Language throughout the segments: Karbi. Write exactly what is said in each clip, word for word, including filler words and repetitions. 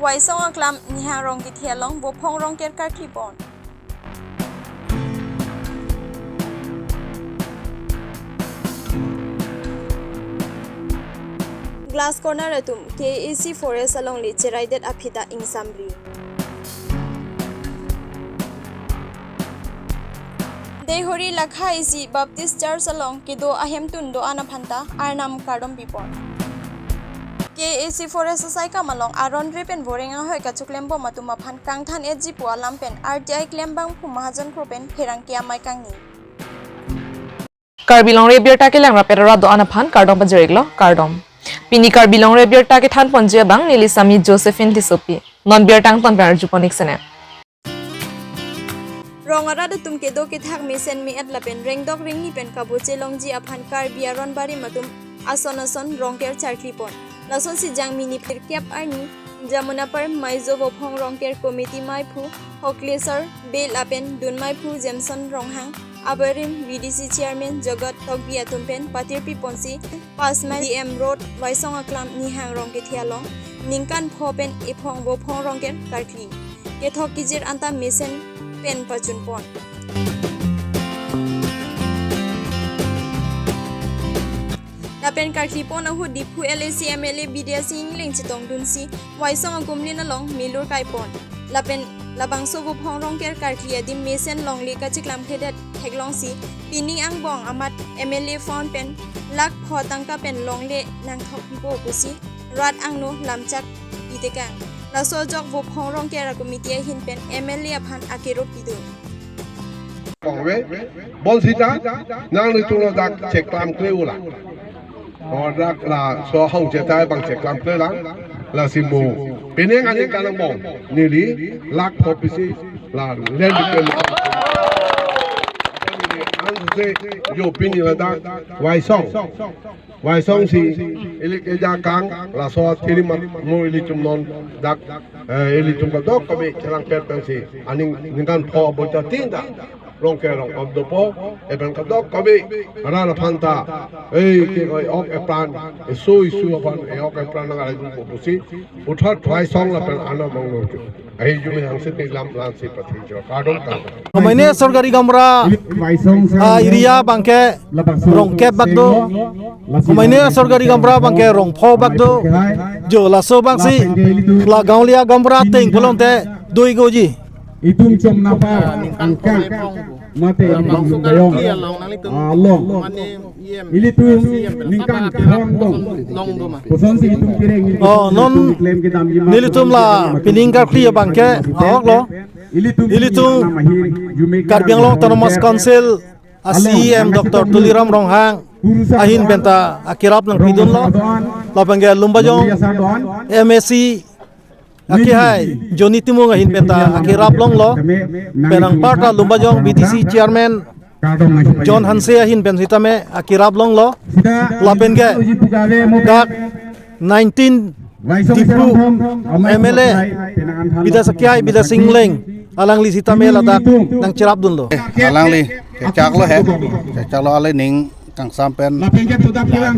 Waisong Aklam Nihang Rongkethe along Vophong Rongker karkli pon. Glass Corner atum K A C Forest alongle chiraidet aphi ta ingsamri. Deihori Lakha isi Baptist Church along kedo ahemtun do-an aphan ta Arnam kardom pipon. K A C Forest asaikam along aron re pen boreng ahoi kachoklem bom atum aphan kangthan etji pu alam pen R T I klembangphu Mahajon Kro pen pherangke amei kangni. Karbi Longri Abirta kelang rapet arat do-an aphan kardom pajir-iklo, kardom. Pini Karbi Longri Abirta kethan ponji abang neli Sami Josephine Tissopi. Non birta angton pen arju pon-ik sene. Rong arat atum kedo kethak mesen me-et lapen rengdok rengni pen kaboche longji aphan Karbi aron barim atum ason ason rongker charkli pon. Lasonsi Jangmi niphir kep arni Jamunapar Maizo Vophong Rongker Committee meiphu Hoklesar Bey lapen dun meiphu Jameson Ronghang, abarim V D C Chairman Jagat Tokbi atum pen patirpi ponsi Pasmai D M Road, Waisong Aklam Nihang Rongkethe along ningkan pho pen ephong Vophong Rongker karkli. Kethok kejir anta mesen pen pachun pon. Lapen karkli pon ahut Diphu L A C M L A Bidya Sing Engleng chetongdunsi Waisong akumlin along melur kai pon. Lapen labangso Vophong Rongker karkli adim mesen longle kacheklam khedet theklongsi pining angbong amat M L A fund pen lakh pho tangka pen longle nangthok pipo pusi rat angno lamchak pitekang. Laso ajok Vophong Rongker a committee ahin pen M L A aphan akero pidun. Kongve, bonsita, nanglitum lo dak cheklam kle ula. O dak laso ahong chetai abang cheklam kle lang, lasi mo. Pining aningkan angbong, neli, lakh pho pisi, la, len dikle. Ansi, jo pini ladak, Waisong. Waisong si, ili kejakong, laso tirimat mo ilitum non dak, eh, ilitum kadokave chelang pet pensi, aning ningkan pho abota tinta, Rongker rong om dopo, epen kadokave, arat aphan ta, eh, ke oi ok epran, esu esu aphan, e ok epran nang arai po pusi, puthot Waisong lapen Arnam angno chu. Ahi jumi hangsit ni lam lansi pathi jo. Kardom kardom. Komaine sorkari gaonbura, ah, area abangke rongkep bak do. Komaine sorkari gaonbura abangke rongpho bak do. Jo laso abangsi la gaonlia gaonbura ateng pulote do-ikji. Itum chom napa angka mate itum bayong along. Ilitum ningkan kethom dong. Kosonsi itum kereng ilitum. Oh, non itum klem kedam lima nelitum la pining karkli abangke ahok lo. Ilitum ilitum nama hi jume Karbi Anglong Autonomous Council a C E M Doctor Tuliram Ronghang ahin penta akerap nangpidunlo. Lapen ke Lumbajong M A C akehai Johnny Timung ahin penta akerap longlo. Penang parta Lumbajong B D C Chairman John Hanse ahin pen sitame akerap longlo. Lapen ke dak nineteen Diphu M L A Bidya Sing akehai Bidya Sing Engleng alangli sitame ladak nangcherapdunlo. Alangli chechaklo he, chechaklo, alangli ning kangsam pen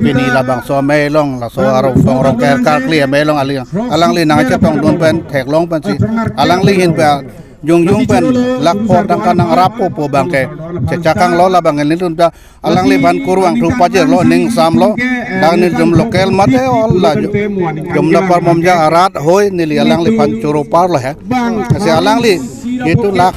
pini labangso amei along, laso arong Vophong Rongker karkli amei along alangli, alangli nangchetongdun pen theklong pensi alangli ahin pen jongjong pen lakh pho tangka nangrappo pu abangke chechakanglo. Labang nelitum ta alangliphan kurvangthu pajirlo, ning samlo. Dak nelitum local mate all la Jamunapar Mumjang arat hoi neli alangliphan choro parlo he. Lasi alangli itu lak.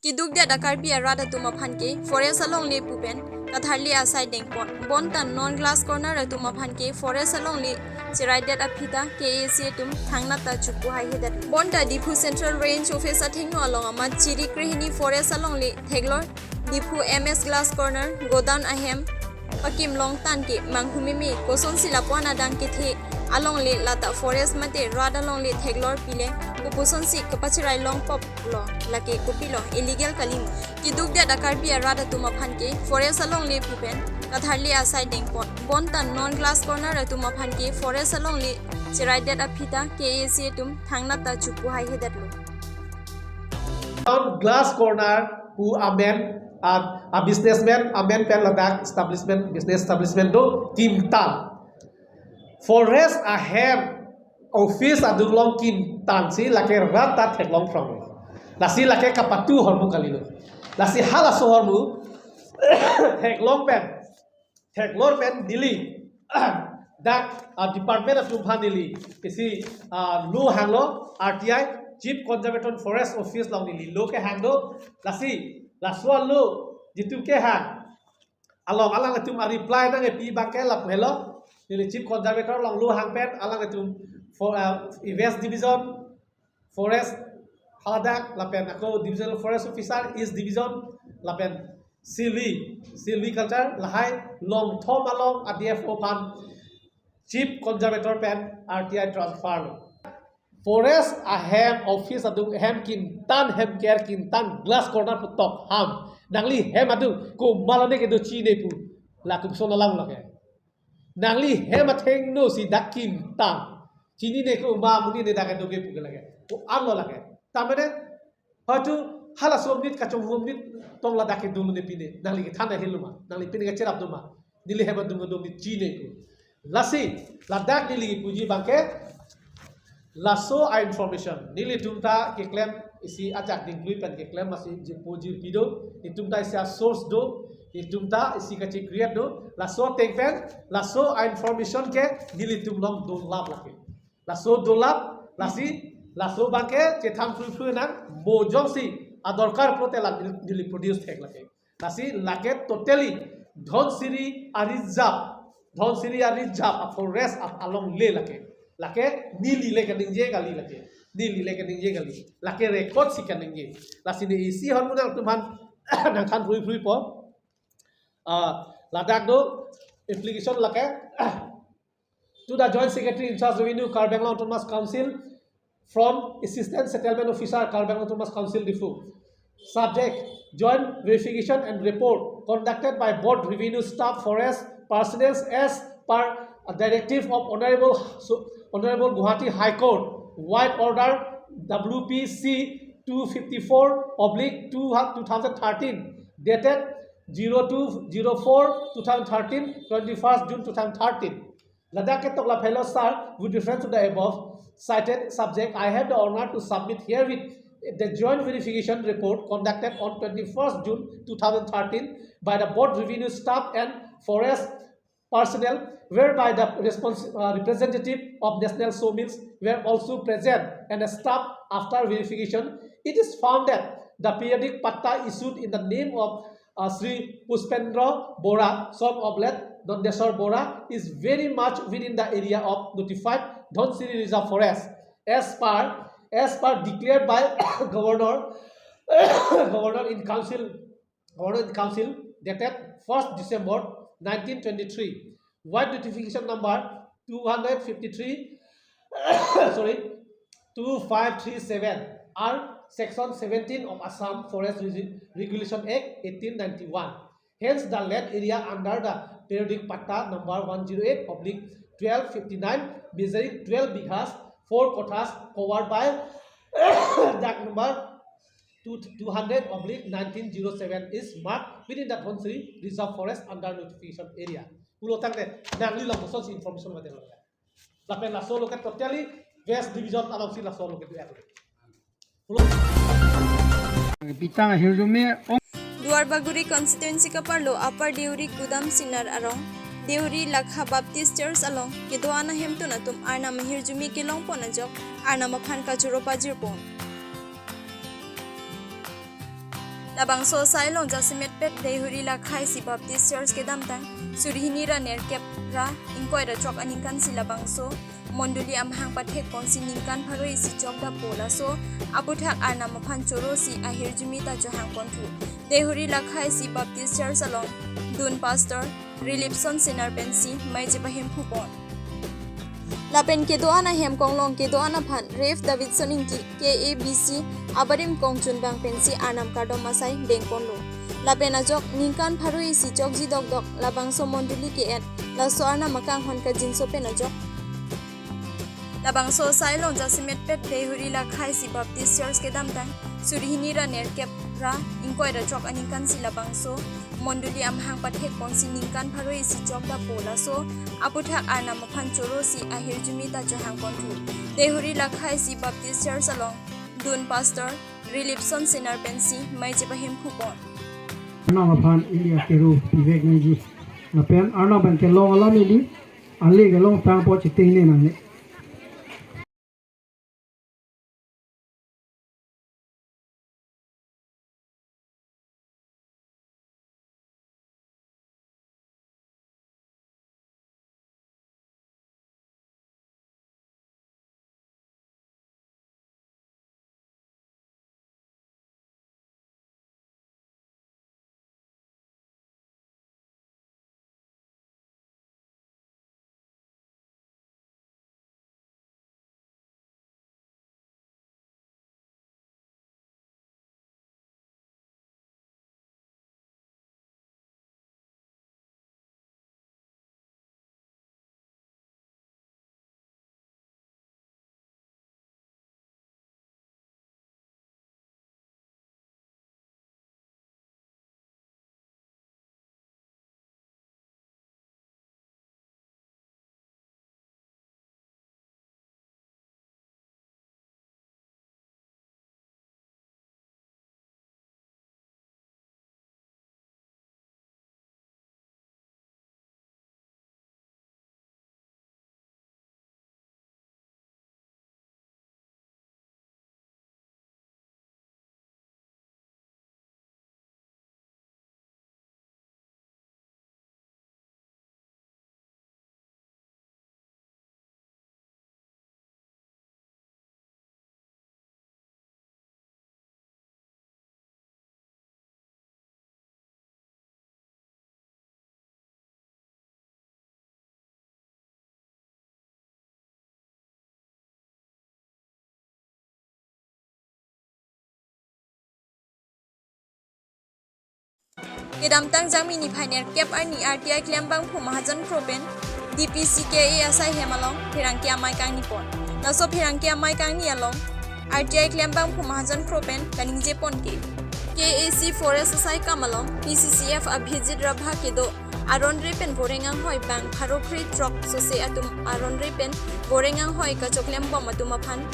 Kedukdet a Karbi arat atum aphan ke forest alongle pu pen katharli asai dengpon. Bonta non Glass Corner atum aphan ke forest alongle chiraidet aphi ta K A C atum thangnat ta chupu haihedet. Bonta Diphu Central Range Office athengno along amat chiri krehini forest alongle theklor Diphu M S Glass Corner godown ahem pakim longtan ke manghumeme, kosonsi lapu-an adang kethe alongle lata forest mate rat alongle theklor pile kopusonsi kapachirai longpop lo, lake kopilo, illegal kalimo. Kedukdet a Karbi arat atum aphan ke forest alongle pu pen katharli asai dengpon. Bonta non Glass Corner atum aphan ke forest alongle chiraidet aphi ta K A C atum thangnat ta chupu haihedetlo. Glass Corner pu amen, a, a businessman amen pen ladak establishment, business establishment do timtang. Forest ahem Office adung along kintan si lake rat ta theklong phrong. Lasi lake kapatu ahormu kalilo. Lasi halaso ahormu theklong pen, theklong pen neli dak, ah, department atum aphan neli isi, ah, lo hanglo, R T I, Chief Conservation Forest Office along neli lo kehang do. Lasi laso alo jitu kehang along alanglitum a-reply nangkepi abangke lapu helo. Neli Chief Conservator along lo hang pen alanglitum for, uh, West Division Forest hadak lapen ako Divisional Forest Officer East Division lapen Silvi, Silviculture lahai longthom along a-D F O aphan Chief Conservator pen R T I transfer lo. Forest ahem office adung hem kintan, hem care kintan, glass corner pu tok ham. Nangli hem adung komat lone kedo chine pu. Lakum son alam lake. Nangli hem athengno si dak kintan. Chinine komat, monine dak kedo ke pu ke lake. Ko-an lo lake. Tamene hoito halaso amonit kachonghu amonit tong ladak kedo lone pine. Nangli kethan ahelo ma. Nangli pine kacherap do ma. Neli hem adung adung ni chine ko. Lasi, ladak neli puji abangke, laso a-information. Nelitum ta keklem isi ajak dingklui pen keklem, lasi jirpo jirpi do. Nelitum ta isi a-source do. Nelitum ta isi kachi-create do. Laso ateng pen, laso a-information ke nelitum along dolap lake. Laso dolap, lasi, laso abangke chethan phrui phrui nang, mo jongsi adorkar pulote la neli, neli produce thek lake. Lasi lake totally Dhansiri a-reserve, Dhansiri a-reserve a-forest a-, along le lake. Lake neli le kaningje kali lake. Neli le kaningje kali. Lake record si kaningje. Lasi ne isi ahormu nangtum aphan nangthan phrui phrui po. Ah, ladak do application lake. To the Joint Secretary in charge Revenue, Karbi Anglong Autonomous Council, from Assistant Settlement Officer, Karbi Anglong Autonomous Council, Diphu. Subject, joint verification and report conducted by both revenue staff, forest personnel as per a directive of Honorable, Honorable Guwahati High Court, White Order W P C two fifty-four oblique two, two thousand thirteen, dated zero two zero four two thousand thirteen, twenty-first June two thousand thirteen. Ladak ketok lapu helo sir, with reference to the above cited subject, I have the honor to submit herewith the joint verification report conducted on twenty-first June two thousand thirteen by the both revenue staff and forest personnel, whereby the respons-, uh, representative of National Sawmills were also present and staff. After verification, it is found that the periodic patta issued in the name of uh, Shri Puspendra Bora, son of late Nandeswar Bora, is very much within the area of notified Dhansiri Reserve Forest, as per, as per declared by Governor, Governor in Council, Governor in Council, dated first December nineteen twenty-three. White notification number two hundred fifty-three, sorry, two five three seven, R, Section seventeen of Assam Forest Regi-, Regulation Act eighteen ninety-one. Hence, the land area under the periodic patta number one zero eight oblique twelve fifty-nine, measuring twelve bighas, four kothas, covered by DAC number two, two hundred oblique nineteen zero seven, is marked within the Dhansiri Reserve Forest under notification area. Pulo tangte, nangli lapuson si information mate lo. Lapen laso lo ke totally West Division alongsi laso lo ke tu. Pitang ahirjume ong. Duarbagori constituency kaparlo Upper Deuri Kudam Sinar arong, Deuri Lakha Baptist Church along kedo-an ahemtun atum Arnam ahirjume kelongpon ajok Arnam aphan kachoro pajirpon. Labangso asai along jasemetpet Deuri Lakha isi Baptist Church kedamtang suri hini ra nerkep ra ingkoi ra chok aningkan si labangso mondoli amahang pathekponsi ningkan pharo isi chok dapo. Laso aputhak Arnam aphan choro si ahirjume ta chohangponthu. Deuri Lakha isi Baptist Church along dun pastor Rilipson Sinar pensi mei chepahemphupon. Lapen kedo-an ahem konglong kedo-an aphan Rev Davidson Ingti, K A B C abarim kongchunbang pensi Arnam kardom asai dengponlo. Lapen ajok ningkan pharo isi chokji dokdok labangso mondoli ke-en laso Arnam akanghon kangjinso pen ajok. Labangso asai along jasemetpet Deuri Lakha isi Baptist Church kedamtang suri hini ra nerkep ra ingkoi ra throk aningkan si labangso mondoli amahang pathek ponsi ningkan pharo isi chokdampo, laso aputhak Arnam aphan choro si ahirjume ta chohang ponthu. Deihori Lakhai isi Baptist Church along dun Pastor Rilipson Sinar pensi mei chepahemphu pon. Arnam aphan ili akero pivek nangji. Lapen Arnam pen kelong alam ili, ale kelong tangpo chitingne nangne. Kedamtang Jangmi niphai nerkep arni R T I klembangphu Mahajan Kro pen D P C K A asai hem along pherangke amei kangni pon. Laso pherangke amei kangni along R T I klembangphu Mahajan Kro pen kaningje pon ke K A C Forest asai kam along P C C F Abhijit Rabha kedo aron re pen boreng anghoi bang pharo kre throk sose atum aron re pen boreng anghoi kachoklem bom atum aphan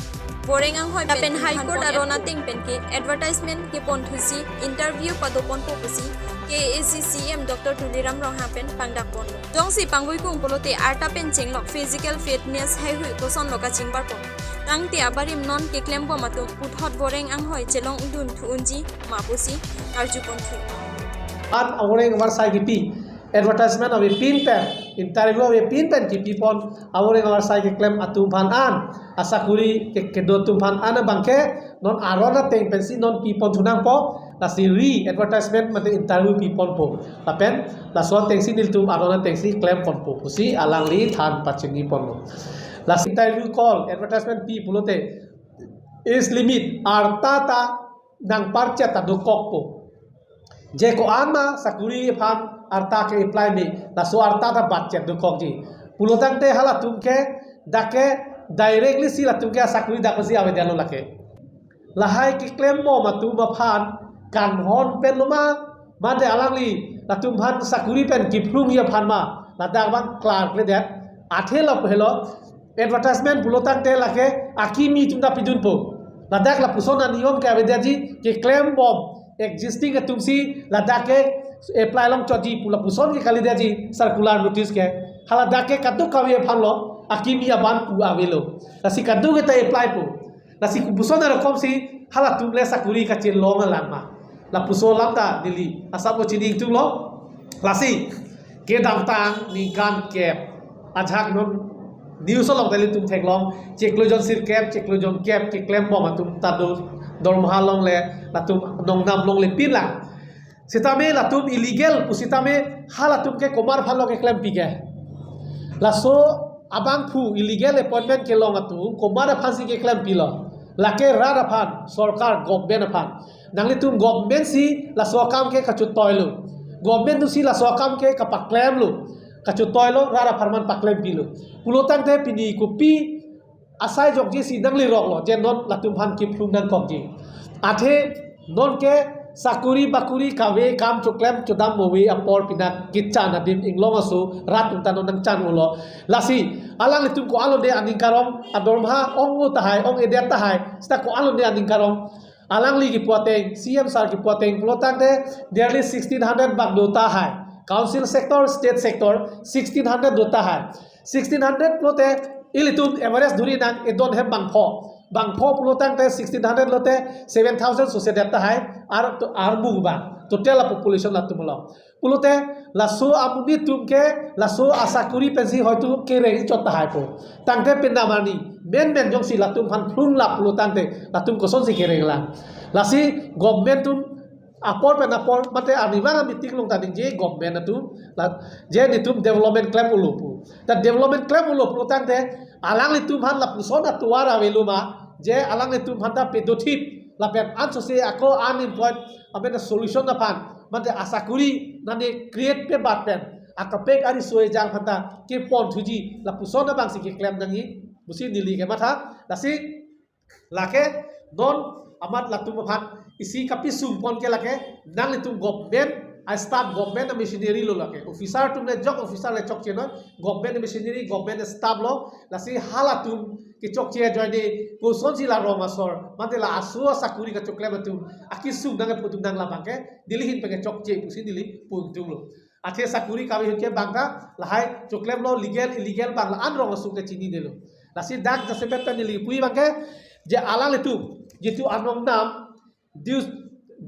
boreng anghoi pen High Court aron ateng pen ke advertisement kepon thusi interview pado ponpo pusi K A A C C E M Doctor Tuliram Ronghang pen pangdak ponlo. Jongsi pangui kung pulote arta pen chenglok physical fitness haihui kosonlo kachingbar pon. Tangte abarim non keklem bom atum puthot boreng anghoi chelong dun thu unji ma pusi karju pon thu. An aboreng avarsai kipi, advertisement avepin pen, interview avepin pen kipi pon, aboreng avarsai keklem atum aphan an asakuri ke, kedo atum aphan an abangke non aron ateng pensi non pi pon thu nangpo, lasi re-advertisement mate interview pi ponpo. Lapen laso atengsi nelitum aron atengsi klem ponpo pusi alangli than pachini ponlo. Lasi interview call, advertisement pi pulote age limit arta ta nangparchet ta dokokpo. Je ko-an ma sakuri aphan arta ke-apply me, laso arta ta batchet dokokji. Pulotangte halatum ke dak ke directly si latum ke sakuri dak si avedetlo lake. Lahai keklem bom atum aphan kanghon pen lo ma, mate alangli latum aphan sakuri pen kephlungji aphan ma, ladak abang klarkledet. Athe lapu helo, advertisement pulotangte lake akimi atum ta pidunpo. Ladak lapuson aniyom ke avedetji, keklem bom existing atum si ladak ke-apply longchotji pu lapuson ke kalidetji circular notice ke. Haladak ke kadokave aphan lo, akimi abang pu avelo. Lasi kadokave ta apply po. Lasi kopuson arokom si halatum le sakuri kachelong alang ma. Lapuson alam ta neli asap lo chini ingtung lo. Lasi kedamtang ningkan kep ajak non news along ta ilitum theklong, chiklo jon sirkep, chiklo jon kep keklem bom atum ta do, dormaha longle, latum nongnam longle pinlang. Sitame latum illegal pusitame halatum ke komat aphan lo keklempi ke? Laso abangphu illegal appointment kelong atum komat aphan si keklempilo? Lake rat aphan, sorkar, government aphan. Nanglitum government si laso akam ke kachetoilo. Government atum si laso akam ke kapaklemlo. Kachetoilo, rat apharman paklempilo. Pulotangte pini kopi asai jokji si nangleroklo, je non latum aphan kephlung nangkokji. Athe non ke Sakuri bakuri kave kam choklem chodam move apor pinak kechan adim inglong aso rat atum ta non nangchan-olo. Lasi alanglitum ko-an lone aning karong, adormaha ong-o tahai, ong-edet tahai, seta ko-an lone aning karong. Alangli kipu ateng, C M sir kipu ateng pulo tangte nearly sixteen hundred bak do tahai. Council sector, state sector, sixteen hundred do tahai. Sixteen hundred pulote ilitum average dhuri nang, edon hem bangpho. Bangpho pulo tangte sixteen hundred lote seven thousand sose det tahai, ar to armung bang. Total a population latum lo. Pulote laso amonit atum ke, laso asakuri pensi hoitu kereng chot tahai po. Tangte pinda mani, menmen jongsi latum aphan phlung lap pulo tangte, latum kosonsi kereng lang. Lasi government atum apor pen apor, mate arnivang a-meeting along ta ningje government atum, la, je netum development klem-olo pu. Ta development klem-olo pulo tangte, alanglitum aphan lapuson atovar avelo ma, je alanglitum aphan ta pedothip, lapen ansose ako unemployed, amen solution aphan, mate asakuri nane create pebat pen, akapek ariso ejang aphan ta kepon thuji, lapuson abangsi keklem nangji pusi neli kematha. Lasi lake non amat latum aphan isi kapisung pon ke lake, nanglitum government a-staff, government a-machinery lo lake. Officer atum le jok, officer le chokche noi, government a-machinery, government a-staff lo. Lasi halatum kechokche ajoine kosonsi la rong asor, mate la aso asakuri kachoklem atum akisung nangkepudun nang labang ke neli ahin pen kechokche pusi neli pu ingtunglo. Athe sakuri kave ahut ke bang ta lahai choklemlo, legal illegal bang la-an rong asung ke chinidetlo. Lasi dak jasemet pen neli pu abang ke, je alanglitum jitu anong nam dues,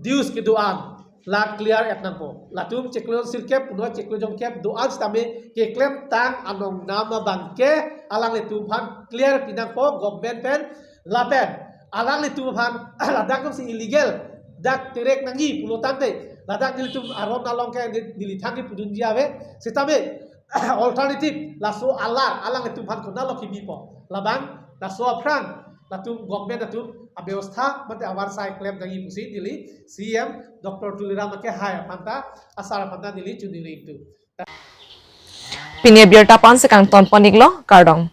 dues kedo-an la clear et nangpo. Latum chiklo sirkep, puno chiklo jongkep do-an sitame keklemtang anong nam abang ke alanglitum aphan clear pi nangpo government pen. Lapen alanglitum aphan ladak atumsi illegal dak terek nangji pulo tangte, ladak nelitum aron along ke neli, neli thang kepudunji ave. Sitame alternative laso alar alanglitum aphan konatlo kebipo? Labang laso aphrang latum government atum abyostha mate avarsai klem nangji pusi neli C M Doctor Tuliram akehai aphan ta, asar aphan ta neli choningri ingtung. Pini abirta pen si kangton pon-iklo, kardom.